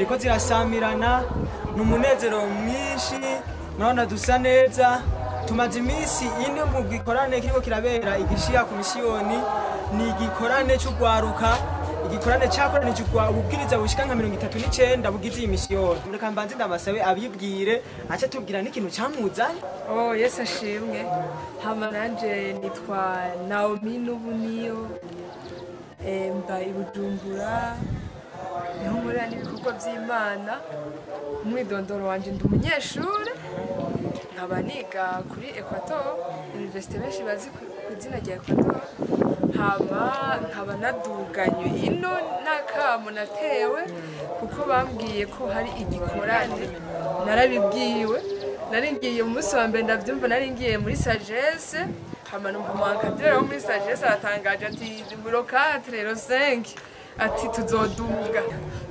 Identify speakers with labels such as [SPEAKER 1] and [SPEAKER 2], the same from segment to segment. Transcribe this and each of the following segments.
[SPEAKER 1] Ziriko zirasamirana, ni umunezero mwinshi, murabona dusa neza. Tumaze iminsi ine mu gikorane kiriko kirabera igishiya ku misiyoni. Ni igikorane c'ugwaruka, igikorane cakoranije ububwiriza bushika nka 39 bugize iyi misiyoni. Reka mbanze ndabasabe abibwire, ace tubwira n'ikintu camuzanye.
[SPEAKER 2] Oh, Yesu ashimwe. Hama nanje nitwa Naomi Nubuniyo, mba i Bujumbura, niho nkorera n'ibikorwa vy'Imana. Umwidondoro wanje, ndi umunyeshure, nkaba niga kuri Equator Université, benshi bazi ku izina rya Equator. Hama nkaba naduganywe ino n'akamo natewe, kuko bambwiye ko hari igikorane. Narabibwiwe, nari ngiye umunsi wa mbere ndavyumva, nari ngiye muri Sagesse. Hama numva umu encadreur wo muri Sagesse aratangaje ati le 4, le 5, ati tuzoduga.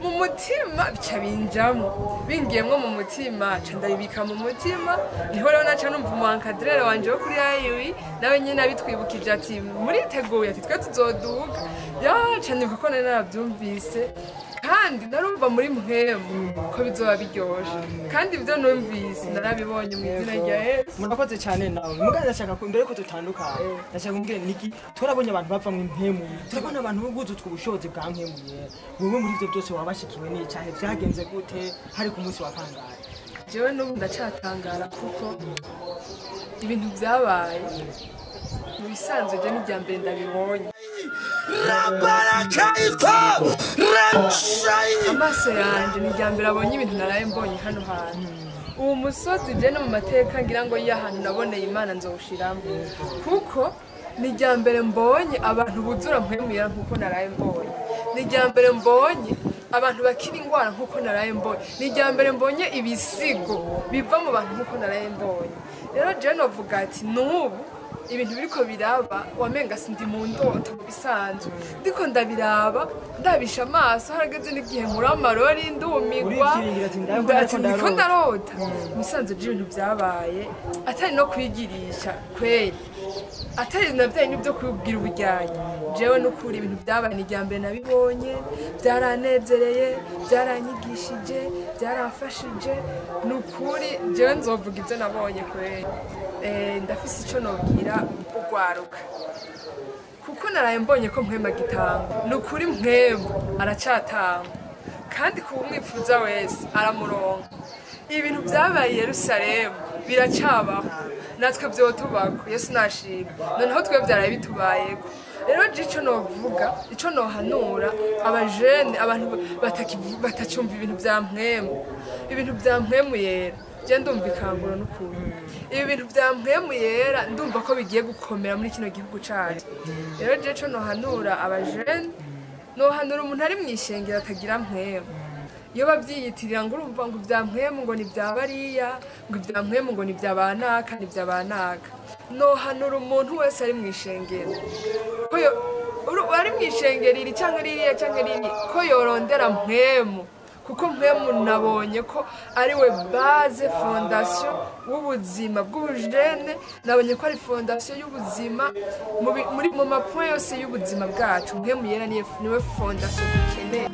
[SPEAKER 2] Mu mutima bica binjamwo, bingiyemwo mu mutima, ca ndabibika mu mutima. Niho rero naca numva umu encadreur wanje wo kuri ayiwi nawe nyene abitwibukije ati muriteguye? Ati twe tuzoduga. Ya, ca ndibuka ko nari naravyumvise kandi narumva muri mpwemu ko bizoba biryoshe, kandi ibyo numvise narabibonye mu izina rya Yesu.
[SPEAKER 1] Murakoze cyane nawe. Muga ndashaka ko mbere ko tutandukana, ndashaka kumbwira niki. Turabonye abantu bava mu mpemu, turabona abantu buguzutwa ubushobozi bwa mpemu yera. Wewe muri ivyo byose wabashikiwe n'icahe? Vyagenze gute? Hari ku munsi wa kangahe?
[SPEAKER 2] Jewe n'ubu ndacatangara, kuko ibintu byabaye mu bisanzwe je n'irya mbere ndabibonye. Amaso yanje ni irya mbere abonye ibintu naraye mbonye hano hantu. Uwo musozi je no mu mateka ngira ngo y'ahantu naboneye Imana nzowushiramo, kuko ni irya mbere mbonye abantu buzura mpwemu yera nkuko naraye mbonye. Ni irya mbere mbonye abantu bakira ingwara nkuko naraye mbonye. Ni irya mbere mbonye ibisigo biva mu bantu nkuko naraye mbonye. Rero jewe novuga ati n'ubu ibintu biriko biraba wamenga sindi mu ndoto. Mu bisanzwe ndiko ndabiraba, ndabisha amaso, harageze n'igihe nkura amarori ndumigwa.
[SPEAKER 1] Urivyiringira ati ndabona
[SPEAKER 2] ati
[SPEAKER 1] ko
[SPEAKER 2] ndiko
[SPEAKER 1] ndarota.
[SPEAKER 2] Ndarota. Mu bisanzwe ibintu byabaye atari no kwigirisha kweri, atari na bya bindi byo kubwira ubujyanye. Jewe n'ukuri ibintu byabaye ni irya mbere nabibonye. Byaranezereye, byaranyigishije, byaramfashije. Ni ukuri jewe nzovuga ibyo nabonye kweri. Ndafise ico nobwira ugwaruka, kuko naraye mbonye ko mpwema agitanga. Ni ukuri mpwemu aracatanga, kandi ku umwifuza wese aramuronka. Ibintu byabaye i Yerusalemu biracabaho, natwe vyotubako. Yesu nashimwe. Noneho twe byaraye bitubayeko. Rero je ico novuga, ico nohanura abajene, abantu batacumva ibintu vya mpwemu, ibintu vya mpwemu yera, je ndumva ikanguro n'ukuntu ibi bintu vya mpwemu yera ndumva ko bigiye gukomera muri kino gihugu cacu. Rero je ico nohanura abajene, nohanura umuntu ari mw'ishengero atagira mpwemu, iyo babyiyitirira ngo urumva ngo ibya mpwemu ngo ni ibya bariya, ngo ibya mpwemu ngo ni ibya banaka, ni ibya banaka, nohanura umuntu wese ari mw'ishengero ko ari mw'ishengero iri canke ririya canke riri, ko yorondera mpwemu, kuko mpwemu nabonye ko ari we base, fondation w'ubuzima bw'ubujene. Nabonye ko ari fondation y'ubuzima muri mu ma points yose y'ubuzima bwacu. Mpwemu yera niwe fondation dukeneye.